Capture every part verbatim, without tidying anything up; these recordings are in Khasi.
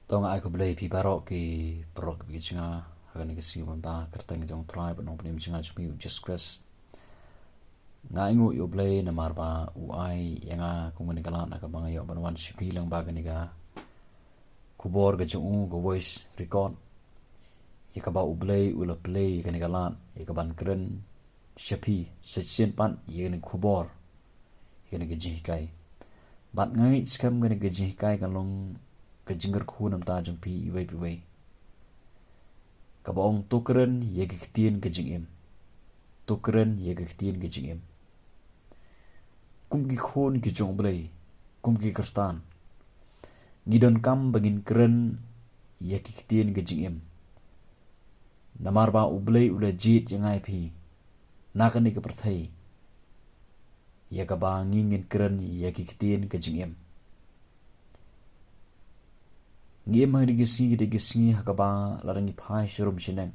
To nga ai khublei phi baroh ki paralok ki jong nga ha kane ka sngi mynta ha ka kyrteng jong u Trai bad u Nongpynim jong nga jong phi u Jisu Khrist. Nga ainguh ïa u Blei namar ba u ai ïa nga kum kane ka lad ha kaba nga ïoh ban wan sha phi lyngba kane ka khubor ka jong u, ka voice record, ïa kaba u Blei u la plie ïa kane ka lad ïa kaban kren sha phi, shisien pat ïa kane ka khubor, ïa kane ka jinghikai. Bad nga ngeit skhem kane ka jinghikai kan long ka jingkyrkhu na ka bynta jong phi iwei pa iwei. Kaba ong to kren ïa ki ktien ka jingim. To kren ïa ki ktien ka jingim. Kum ki khun ki jong u Blei, kum ki Khristan, ngi donkam ba ngin kren ïa ki ktien ka jingim. Namar ba u Blei u la jied ïa nga ïa phi na kane ka pyrthei, ïa kaba ngi ngin kren ïa ki ktien ka jingim. Ngi im ha kine ki sngi, kine ki sngi ha kaba lada ngi phai sharum shaneng,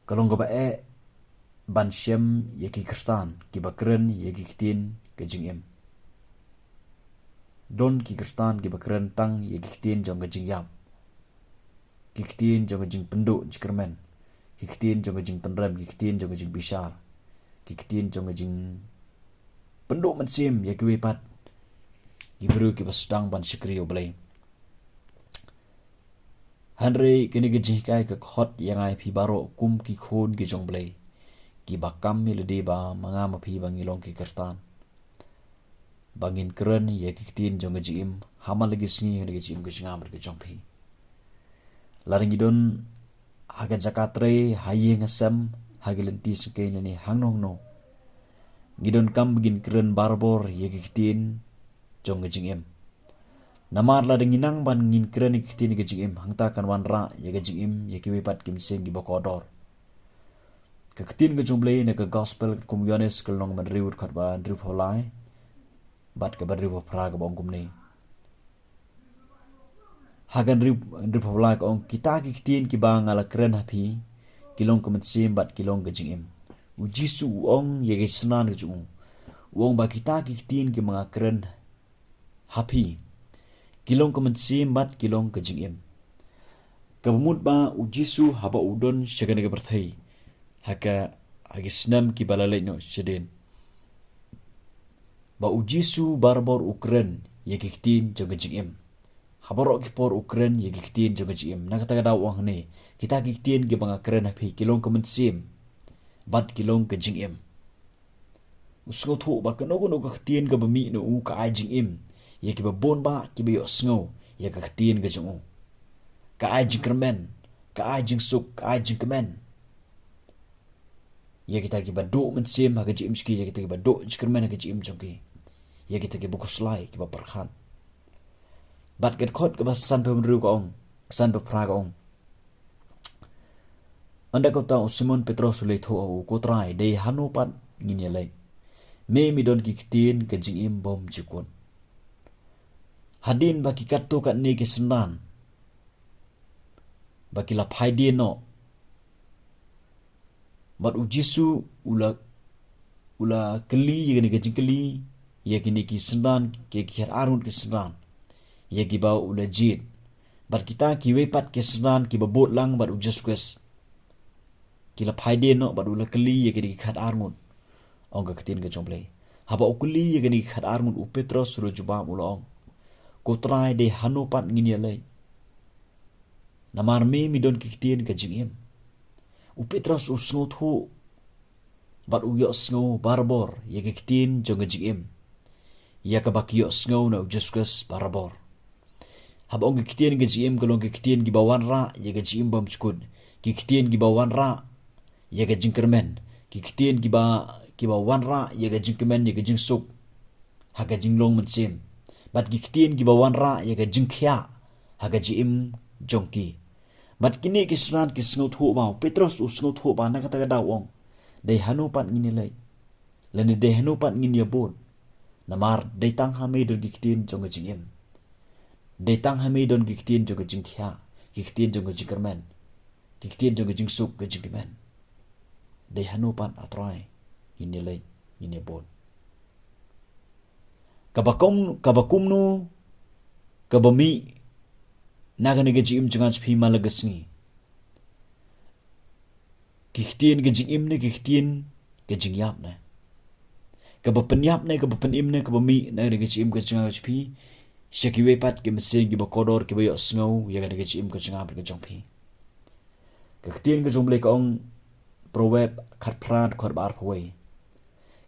ka long kaba eh ban shem ïa ki Khristan kiba kren ïa ki ktien ka jingim. Don ki Khristan kiba kren tang ïa ki ktien jong ka jingïap, ki ktien jong ka jingpynduh jingkyrmen, ki ktien jong ka jingpynrem, ki ktien jong ka jingbishar, ki ktien jong ka jingpynduh mynsiem ïa kiwei pat ki briew kiba sdang ban shakri ïa u Blei. Hynrei kane ka jinghikai ka khot ïa nga ïa phi baroh kum ki khun ki jong u Blei, kiba kam ïa lade ba ma nga ma phi ba ngi long ki Khristan, ba ngin kren ïa ki ktien jong ka jingim ha man la ki sngi, ha la ki jingim ka jong nga bad ka jong phi. Lada ngi don ha ka jaka trei, ha ïing ha sem, ha ki lynti syngkien lane hangno hangno, ngi donkam ba ngin kren barabor ïa ki ktien jong ka jingim. Namar lada ngi nang ban ngin kren ïa ki ktien ka jingim, hangta kan wanrah ïa ka jingim ïa kiwei pat ki mynsiem kiba kordor. Ka ktien ka jong u Blei na ka gospel katkum u Ïoannis ka lynnong ba hynriew, dkhot ba hynriewphew lai bad kaba hynriewphew phra kaba ong kumne. Ha ka hynriew, hynriewphew lai ka ong, kita ki ktien kiba nga la kren ha phi ki long ka mynsiem bad ki long ka jingim. U Jisu u ong ïa ka synran ka jong u, u ong ba kita ki ktien kiba nga kren ha phi ki long ka mynsiem bad ki long ka jingim. Kaba mut ba u Jisu haba u don sha kane ka pyrthei, ha ka, ha ki snem kiba la leit noh shadien, ba u Jisu barabor u kren ïa ki ktien jong ka jingim. Ha baroh ki por u kren ïa ki ktien jong ka jingim. Na kata ka daw u ong hangne, kita ki ktien kiba nga kren ha phi ki long ka mynsiem bad ki long ka jingim. U sngewthuh ba kano kano ka ktien kaba mih na u ka ai jingim ïa kiba bun bah kiba ïohsngew ïa ka ktien ka jong u. Ka ai jingkyrmen, ka ai jingsuk, ka ai jingkmen ïa kita kiba duh mynsiem ha ka jingim jong ki, ïa kita kiba duh jingkyrmen ha ka jingim jong ki, ïa kita kiba khuslai, kiba pyrkhat. Bad ka dkhot kaba sanphew hynriew ka ong, sanphew phra ka ong, ynda kumta u Simon Petros u la ïathuh ha u, ko Trai, dei hano pat ngin ïaleit? Me, me don ki ktien ka jingim bymjukut. Hadien ba ki katto katne ki synran ba ki la phai die noh, bad u Jisu u la, u la kylli ïa kane ka jingkylli ïa kine ki synran, ki, ki khatar ngut ki synran ïa kiba u la jied. Bad kita kiwei pat ki synran kiba bud lang bad u Jisu Khrist, ki la phai die noh bad u la kylli ïa kine ki khatar ngut, ong ka ktien ka jong u Blei. Haba u kylli ïa kine ki khatar ngut, u Petros u la jubab u la ong, ko Trai, dei hano pat ngin ïaleit? Namar me, me don ki ktien ka jingim. U Petros u sngewthuh bad u ïohsngew barabor ïa ki ktien jong ka jingim, ïa kaba ki ïohsngew na u Jisu Khrist barabor. Haba ong ki ktien ka jingim, ka long ki ktien kiba wanrah ïa ka jingim bymjukut, ki ktien kiba wanrah ïa ka jingkyrmen, ki ktien kiba, kiba wanrah ïa ka jingkmen, ïa ka jingsuk ha ka jinglong mynsiem, bad ki ktien kiba wanrah ïa ka jingkhiah ha ka jingim jong ki. Bad kine ki synran ki sngewthuh ba, u Petros u sngewthuh ba na kata ka daw u ong, dei hano pat ngin ïaleit, lane dei hano pat ngin ïabud? Namar dei tang ha me don ki ktien jong ka jingim. Dei tang ha me don ki ktien jong ka jingkhiah, ki ktien jong ka jingkyrmen, ki ktien jong ka jingsuk, ka jingkmen. Dei hano pat, a Trai, ngin ïaleit, ngin ïabud? Kaba kum, kaba kumno kaba mih na kane ka jingim jong nga jong phi man la ka sngi. Ki ktien ka jingim ne ki ktien ka jingïap ne, kaba pynïap ne kaba pynim ne kaba mih na kane ka jingim ka jong nga jong phi sha kiwei pat ki mynsiem kiba kordor kiba ïohsngew ïa kane ka jingim ka jong nga bad ka jong phi. Ka ktien ka jong U Blei ka ong, Proverb khatphra dkhot ba arphew wei: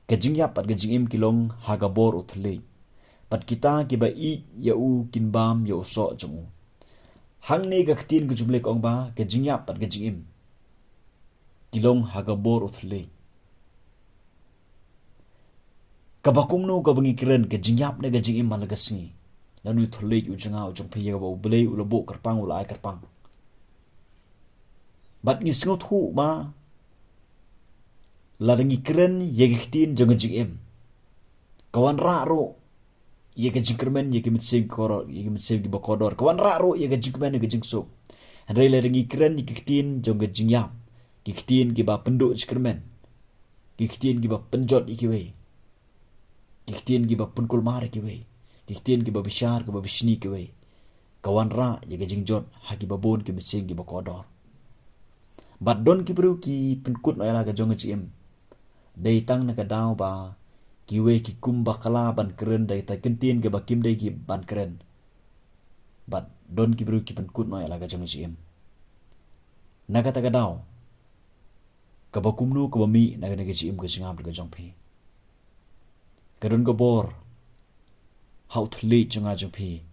Ka jingïap bad ka jingim ki long ha ka bor u thylliej, bad kita kiba ïeit ïa u kin bam ïa u soh jong u. Hangne ka ktien ka jong U Blei ka ong ba ka jingïap bad ka jingim ki long ha ka bor u thylliej. Kaba kumno kaba ngi kren, ka jingïap ne ka jingim man la ka sngi? Lano u thylliej u jong nga u jong phi ïa kaba U Blei u la buh kyrpang, u la ai kyrpang? Bad ngi sngewthuh ba lada ngi kren ïa ka ktien jong ka jingim, ka wanrah ruh ïa ka jingkyrmen ïa ki mynsiem kordor, ïa ki mynsiem kiba kordor, ka wanrah ruh ïa ka jingkmen ïa ka jingsuk. Hynrei lada ngi kren ïa ki ktien jong ka jingïap, ki ktien kiba pynduh jingkyrmen, ki ktien kiba pynjot ïa kiwei, ki ktien kiba pynkulmar ïa kiwei, ki ktien kiba bishar, kiba bishni ïa kiwei, ka wanrah ïa ka jingjot ha kiba bun ki mynsiem kiba kordor. Bad don ki briew ki pynkut noh ïa la ka jong ka jingim dei tang na ka daw ba kiwei ki kum bakla ban kren da kita ki ktien kiba kim dei ki ban kren. Bad don ki briew ki pynkut noh ïa la ka jong ka jingim. Na kata ka daw, kaba kumno kaba mih na kane ka jingim ka jong nga bad ka jong phi? Ka don ka bor ha u thylliej jong nga jong phi.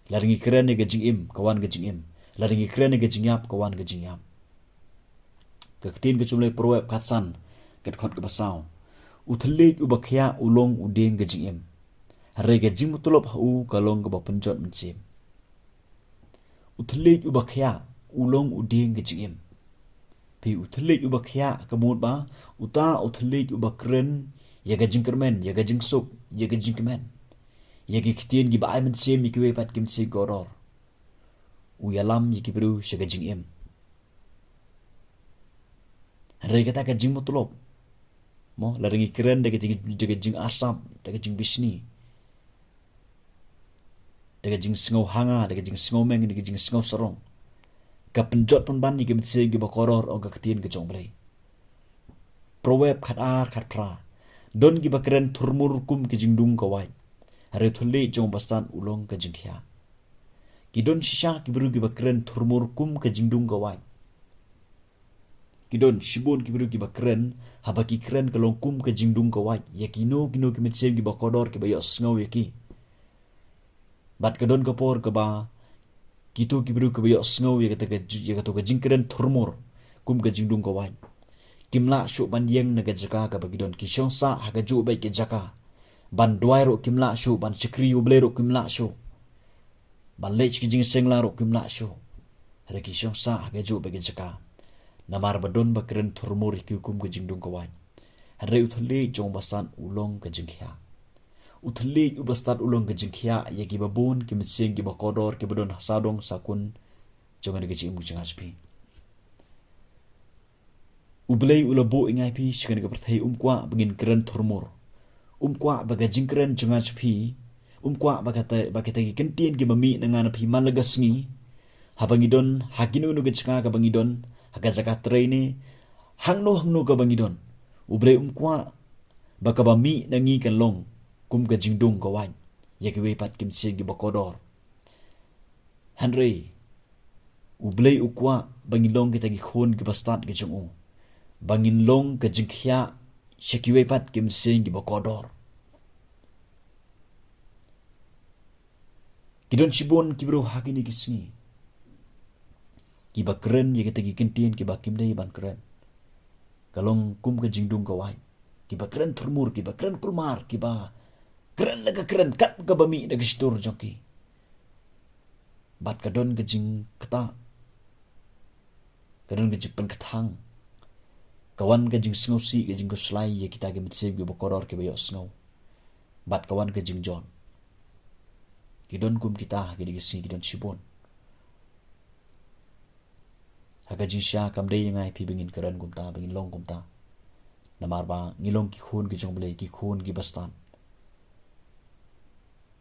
Lada ngi kren ïa ka jingim, ka wan ka jingim. Lada ngi kren ïa ka jingïap, ka wan ka jingïap. Ka ktien ka jong U Blei, Proverb khatsan, ka dkhot kaba saw: U thylliej uba khiah u long u dieng ka jingim, hynrei ka jingmyntoi ha u ka long kaba pynjot mynsiem. U thylliej uba khiah u long u dieng ka jingim. Phi, u thylliej uba khiah ka mut ba uta u thylliej uba kren ïa ka jingkyrmen, ïa ka jingsuk, ïa ka jingkmen, ïa ki ktien kiba ai mynsiem ïa kiwei pat ki mynsiem kordor, u ïalam ïa ki briew sha ka jingim. Hynrei kata ka jingmyntoi, mo, lada ngi kren da ka jing, da ka jingarsap, da ka jingbishni, da ka jingsngew hanga, da ka jingsngew meng, da ka jingsngew sarong, ka pynjot pynban ïa ki mynsiem kiba kordor, ong ka ktien ka jong U Blei. Proverb khatar khatphra: Don kiba kren thurmur kum ka jingdung ka wait, hynrei u thylliej jong u bastad u long ka jingkhiah. Ki don shisha ki briew kiba kren thurmur kum ka jingdung ka wait. Ki don shibun ki briew kiba kren, haba ki kren ka long kum ka jingdung ka wait ïa kino kino ki mynsiem kiba kordor kiba ïohsngew ïa ki. Bad ka don ka por kaba kito ki briew kiba ïohsngew ïa kata ka ju-, ïa kato ka jingkren thurmur kum ka jingdung ka wait, kim lah shuh ban ïeng na ka jaka kaba ki don, ki shong sah ha kajuh beit ka jaka. Ban duwai ruh kim lah shuh, ban shakri U Blei ruh kim lah shuh, ban leit sha ki jingïaseng lang ruh kim lah shuh. Hynrei ki shong sah ha kajuh beit ka jaka, namar ba don ba kren thurmur ïa ki kum ka jingdung ka wait. Hynrei u thylliej jong u bastad u long ka jingkhiah. U thylliej u bastad u long ka jingkhiah ïa kiba bun ki mynsiem kiba kordor kiba don ha sawdong sawkun jong kane ka jingim ka jong nga jong phi. U Blei u la buh ïa nga ïa phi sha kane ka pyrthei, um kwah ba ngin kren thurmur. Um kwah ba ka jingkren jong nga jong phi, um kwah ba kata, ba kita ki kyntien kiba mih na nga na phi man la ka sngi, haba ngi don ha kino kino ka jaka kaba ngi don, ha ka jaka trei ne hangno hangno kaba ngi don, U Blei um kwah ba kaba mih na ngi kan long kum ka jingdung ka wait ïa kiwei pat ki mynsiem kiba kordor. Hynrei U Blei u kwah ba ngin long kita ki khun kiba stad ki jong u, ba ngin long ka jingkhiah sha kiwei pat ki mynsiem kiba kordor. Ki don shibun ki briew ha kine ki sngi kiba kren ïa kita ki kyntien kiba kim dei ban kren, ka long kum ka jingdung ka wait. Kiba kren thurmur, kiba kren kulmar, kiba kren la ka kren kat kaba mih na ka shitur jong ki. Bad ka don ka jingktah, ka don ka jingpynkthang, ka wan ka jingsngewsih, ka jingkhuslai ïa kita ki mynsiem kiba kordor kiba ïohsngew. Bad ka wan ka jingjot. Ki don kum kita ha kine ki sngi, ki don shibun. Ha ka jingshisha kam dei ïa nga ïa phi ba ngin kren kumta, ba ngin long kumta. Namar ba ngi long ki khun ki jong U Blei, ki khun kiba stad.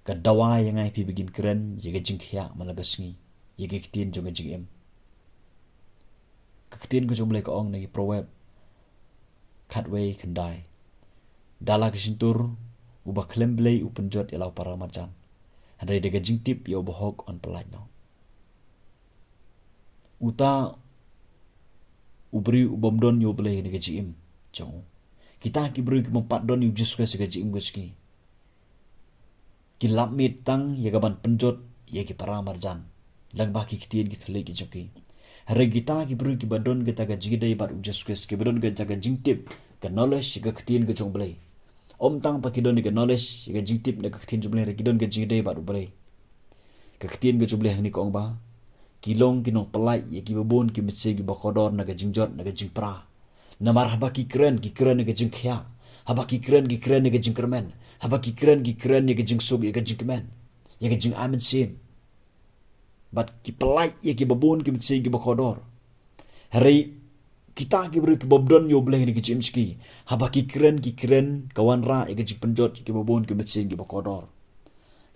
Ka dawa ïa nga ïa phi ba ngin kren ïa ka jingkhiah man la ka sngi, ïa ki ktien jong ka jingim. Ka ktien ka jong U Blei ka ong na ki Proverb khatwei khyndai: Da la ka shyntur uba khlem blei u pynjot ïa la u para marjan, hynrei da ka jingtip ïa u bahok un pyllait noh. Uta u briew u bym don ïa U Blei na ka jingim jong u. Kita ki briew ki bym pat don ïa U Jisu Khrist ha ka jingim ka jong ki, ki lap miet tang ïa ka ban pynjot ïa ki para marjan lyngba ki ktien ki thylliej ki jong ki. Hynrei kita ki briew kiba don kita ka jingïadei bad U Jisu Khrist, kiba don kita ka jingtip, ka knowledge ïa ka ktien ka jong U Blei. Ym tang ba ki don ïa ka knowledge ïa ka jingtip na ka ktien jong U Blei, hynrei ki don ka jingïadei bad U Blei. Ka ktien ka jong U Blei hangne ka ong ba ki long ki nongpyllait ïa kiba bun ki mynsiem kiba kordor na ka jingjot na ka jingpra. Namar haba ki kren, ki kren ïa ka jingkhiah. Haba ki kren, ki kren ïa ka jingkyrmen. Haba ki kren, ki kren ïa ka jingsuk, ïa ka jingkmen, ïa ka jingai mynsiem. Bad ki pyllait ïa kiba bun ki mynsiem kiba kordor. Hynrei kita ki briew ki bym don ïa U Blei na ka jingim jong ki, haba ki kren, ki kren, ka wanrah ïa ka jingpynjot ïa kiba bun ki mynsiem kiba kordor.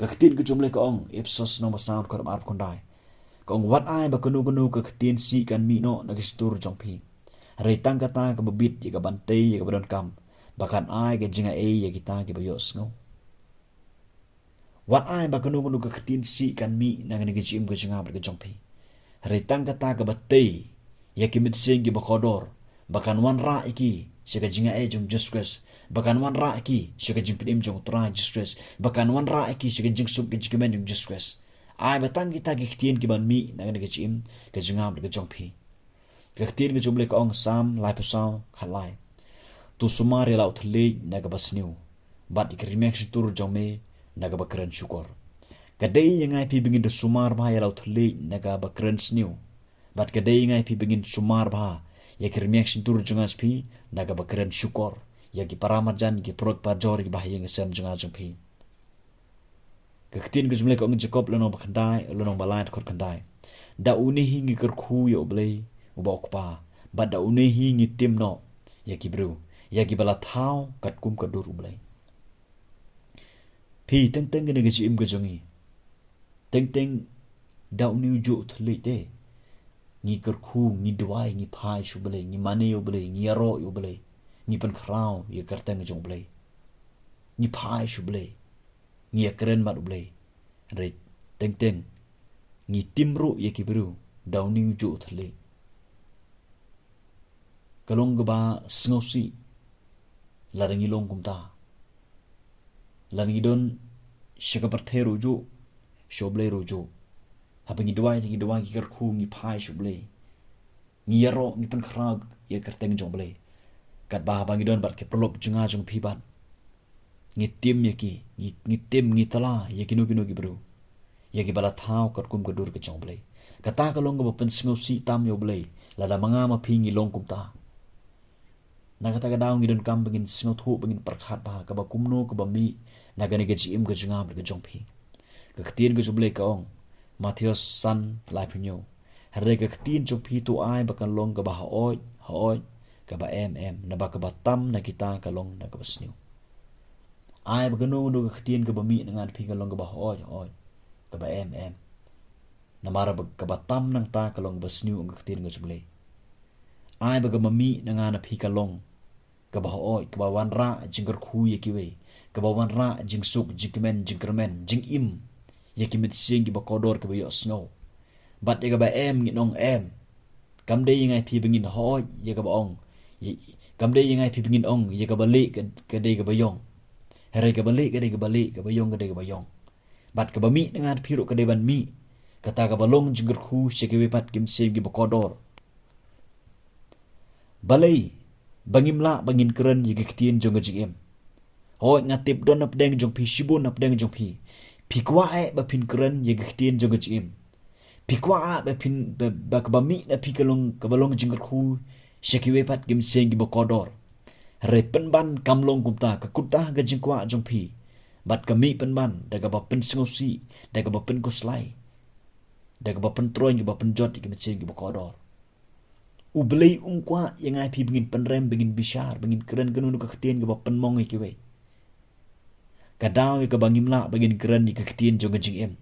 Ka ktien ka jong U Blei ka ong, Ephesos lynnong ba saw, dkhot arphew khyndai, ka ong: Wat ai ba kano kano ka ktien sih kan mih noh na ka shyntur jong phi, hynrei tang kata kaba bit ïa ka ban tei ïa kaba donkam, ba kan ai ka jingai ïa kita kiba ïohsngew. Wat ai ba kano kano ka ktien sih kan mih na kane ka jingim ka jong nga bad ka jong phi, hynrei tang kata kaba tei ïa ki mynsiem kiba kordor, ba kan wanrah ïa ki sha ka jingai jong U Jisu Khrist, ba kan wanrah ïa ki sha ka jingpynim jong U Trai Jisu Khrist, ba kan wanrah ïa ki sha ka jingsuk ka jingkmen jong U Jisu Khrist. Ai ba tang kita ki ktien ki ban mih na kane ka jingim ka jong nga bad ka jong phi. Ka ktien ka jong U Blei ka ong, Salm laiphew saw, khatlai: To sumar ïa la u thylliej na kaba sniew, bad ïa ka rmiang shyntur jong me na kaba kren shukor. Ka dei ïa nga ïa phi ba ngin da sumar bha ïa la u thylliej na kaba kren sniew, bad ka dei ïa nga ïa phi ba ngin sumar bha ïa ka rmiang shyntur jong nga, phi, na kaba kren shukor ïa ki para marjan, ïa ki paralok parajor, ïa ki bahaïing hasem jong nga jong phi. Ka ktien ka jong U Blei ka ong, Jakob lynnong ba khyndai, lynnong ba lai, dkhot khyndai: Da une hi ngi kyrkhu ïa U Blei uba U Kpa, bad da une hi ngi tim noh ïa ki briew, ïa kiba la thaw katkum ka dur U Blei. Phi, teng teng kane ka jingim ka jong ngi, teng teng da une u juh u thylliej te ngi kyrkhu, ngi duwai, ngi phai sha U Blei, ngi mane ïa U Blei, ngi ïaroh ïa U Blei, ngi pynkhraw ïa ka kyrteng jong U Blei, ngi phai sha U Blei, ngi ïakren bad U Blei. Hynrei teng teng ngi tim ruh ïa ki briew da une u juh u thylliej. Ka long kaba sngewsih lada ngi long kumta. Lada ngi don sha ka pyrthei ruh juh, sha U Blei ruh juh. Haba ngi duwai, ngi duwai, ngi kyrkhu, ngi phai sha U Blei, ngi ïaroh, ngi pynkhraw ïa ka kyrteng jong U Blei. Katba haba ngi don bad ki paralok jong nga jong phi pat, ngi tim ïa ki, ngi, ngi tim, ngi tla ïa kino kino ki briew, ïa kiba la thaw katkum ka dur ka jong U Blei. Kata ka long kaba pynsngewsih tam ïa U Blei lada ma nga ma phi ngi long kumta. Na kata ka daw ngi donkam ba ngin sngewthuh, ba ngin pyrkhat bha kaba kumno kaba mih na kane ka jingim ka jong nga bad ka jong phi. Ka ktien ka jong U Blei ka ong, Mathaios san, laiphew hynñiew: Hynrei ka ktien jong phi to ai ba kan long kaba haoid haoid, kaba em em, naba kaba tam na kita ka long na kaba sniew. Ai ba kano kano ka ktien kaba mih na nga na phi kan long kaba haoid haoid, kaba em em, namar ba kaba tam nangta ka long kaba sniew, ong ka ktien ka jong U Blei. Ai ba kaba mih na nga na phi ka long kaba haoid, kaba wanrah jingkyrkhu ïa kiwei, kaba wanrah jingsuk, jingkmen, jingkyrmen, jingim ïa ki mynsiem kiba kordor, kiba ïohsngew. Bad ïa kaba em ngin ong em. Kam dei ïa nga ïa phi ba ngin haoid ïa kaba ong, ïa, kam dei ïa nga ïa phi ba ngin ong ïa kaba lieh ka, ka dei kaba ïong. Hynrei kaba lieh ka dei kaba lieh, kaba ïong ka dei kaba ïong. Bad kaba mih na nga na phi ruh ka dei ban mih, kata kaba long jingkyrkhu sha kiwei pat ki mynsiem kiba kordor. Balei ba ngim lah ba ngin kren ïa ka ktien jong ka jingim? Hooid, nga tip don na pdeng jong phi, shibun na pdeng jong phi, phi kwah eh ba phin kren ïa ka ktien jong ka jingim. Phi kwah eh ba phin, ba, ba kaba mih na phi ka long, kaba long jingkyrkhu sha kiwei pat ki mynsiem kiba kordor. Hynrei pynban kam long kumta, ka kut da ka jingkwah jong phi. Bad ka mih pynban da kaba pynsngewsih, da kaba pynkhuslai, da kaba pyntroiñ, kaba pynjot ïa ki mynsiem kiba kordor. U Blei um kwah ïa nga ïa phi ba ngin pynrem, ba ngin bishar, ba ngin kren kano kano ka ktien kaba pynmong ïa kiwei. Ka daw ïa kaba ngim lah ba ngin kren ïa ka ktien jong ka jingim.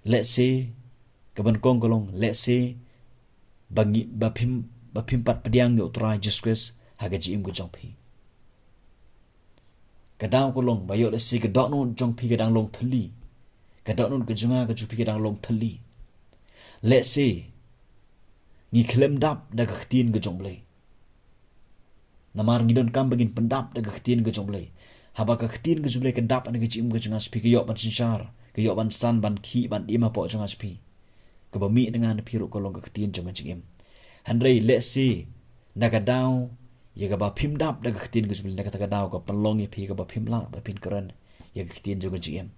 Lehse, ka ban kong ka long, lehse, ba ngi, ba phim, ba phim pat pdiang ïa u Trai Jisu Khrist ha ka jingim ka jong phi. Ka daw ka long, ba ïoh lehse ka dohnud jong phi ka dang long thylli. Ka dohnud ka jong nga ka jong phi ka dang long thylli. Lehse, ngi khlem dap da ka ktien ka jong U Blei. Namar ngi donkam ba ngin pyndap da ka ktien ka jong U Blei. Haba ka ktien ka jong U Blei ka dap ha ka jingim ka jong nga jong phi, ka ïoh ban synshar, ka ïoh ban san, ban khih, ban im hapoh jong nga jong phi. Kaba mih na nga na phi ruh ka long ka ktien jong ka jingim. Hynrei lehse, na ka daw, ïa kaba phim dap da ka ktien ka jong U Blei, na kata ka daw ka pynlong ïa phi kaba phim lah ba phin kren ïa ka ktien jong ka jingim.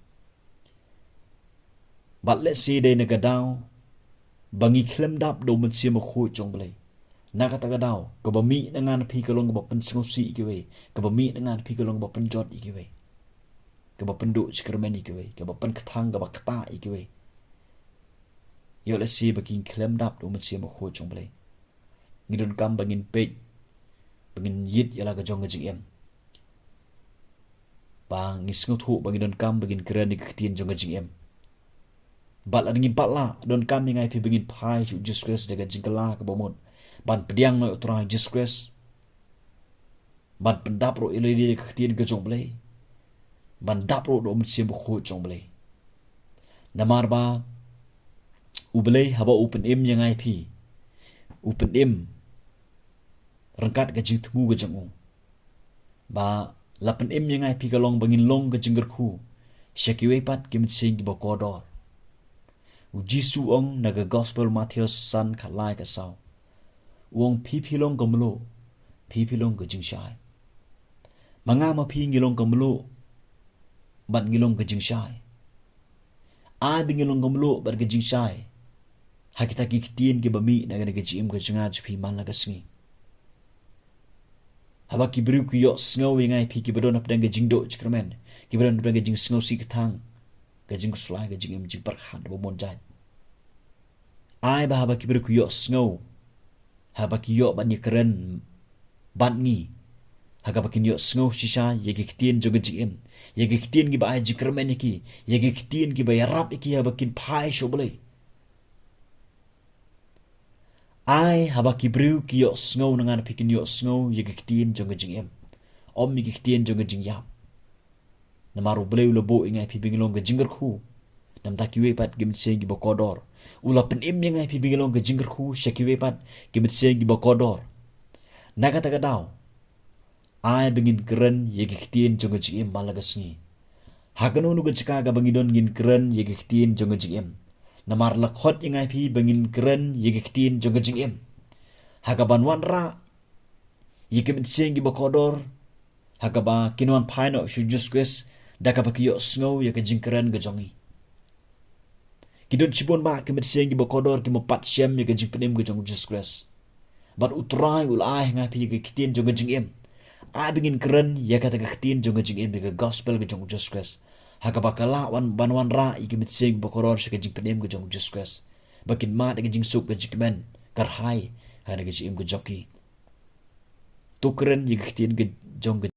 Bad lehse dei na ka daw ba ngi khlem dap da U Mynsiem Bakhuid jong U Blei. Na kata ka daw, kaba mih na nga na phi ka long kaba pynsngewsih ïa kiwei, kaba mih na nga na phi ka long kaba pynjot ïa kiwei, kaba pynduh jingkyrmen ïa kiwei, kaba pynkthang, kaba ktah ïa kiwei. Ïoh lehse ba ngi khlem dap da U Mynsiem Bakhuid jong U Blei. Ngi donkam ba ngin peit, ba ngin ïit ïa la ka jong ka jingim. Ba ngi sngewthuh ba ngi donkam ba ngin kren ïa ka ktien jong ka jingim. Bad lada ngim pat lah, donkam ïa nga ïa phi ba ngin phai sha U Jisu Khrist da ka jingkylla kaba mut. Ban pdiang noh ïa U Trai Jisu Khrist. Ban pyndap ruh ïa lade da ka ktien ka jong U Blei. Ban dap ruh da U Mynsiem Bakhuid jong U Blei. Namar ba U Blei haba u pynim ïa nga ïa phi, u pynim ryngkat ka jingthmu ka jong u. Ba la pynim ïa nga ïa phi ka long ba ngin long ka jingkyrkhu sha kiwei pat ki mynsiem kiba kordor. U Jisu u ong na ka Gospel Mathaios san, khatlai khatsaw. U ong, phi phi long ka mluh, phi phi long ka jingshai. Ma nga ma phi ngi long ka mluh bad ngi long ka jingshai. Ai ba ngi long ka mluh bad ka jingshai ha kita ki ktien kiba mih na ka jingim ka jong nga jong phi man la ka sngi. Haba ki briew ki ïohsngew ïa nga ïa phi kiba don hapdeng ka jingduh jingkyrmen, kiba don hapdeng ka jingsngewsih kthang, ka jingkhuslai, ka jingim jingpyrkhat ba mon jait. Ai ba haba ki briew ki ïohsngew, haba ki ïoh ban ïakren bad ngi, ha kaba kin ïohsngew shisha ïa ki ktien jong ka jingim, ïa ki ktien kiba ai jingkyrmen ïa ki, ïa ki ktien kiba ïarap ïa ki haba kin phai sha U Blei. Ai haba ki briew ki ïohsngew na nga na phi kin ïohsngew ïa ki ktien jong ka jingim, ym ïa ki ktien jong ka jingïap. Namar U Blei u la buh ïa nga ïa phi ba ngin long ka jingkyrkhu na bynta kiwei pat ki mynsiem kiba kordor. U la pynim ïa nga ïa phi ba ngin long ka jingkyrkhu sha kiwei pat ki mynsiem kiba kordor. Na kata ka daw, ai ba ngin kren ïa ki ktien jong ka jingim man la ka sngi. Ha kano kano ka jaka kaba ngi don ngin kren ïa ki ktien jong ka jingim. Namar la khot ïa nga ïa phi ba ngin kren ïa ki ktien jong ka jingim. Ha kaban wanrah ïa ki mynsiem kiba kordor, ha kaba kin wan phai noh sha U Jisu Khrist da kaba ki ïohsngew ïa ka jingkren ka jong ngi. Ki don shibun bah ki mynsiem kiba kordor kim pat shem ïa ka jingpynim ka jong U Jisu Khrist. Bad U Trai u la ai ha nga ïa phi ïa ka ktien jong ka jingim. Ai ba ngin kren ïa kata ka ktien jong ka jingim, ïa ka gospel ka jong U Jisu Khrist. Ha kaba ka lah wan, ban wanrah ïa ki mynsiem kiba kordor sha ka jingpynim ka jong U Jisu Khrist. Ba kin mad ïa ka jingsuk ka jingkmen kyrhai ha ka jingim ka jong ki. To kren ïa ka ktien ka jong ka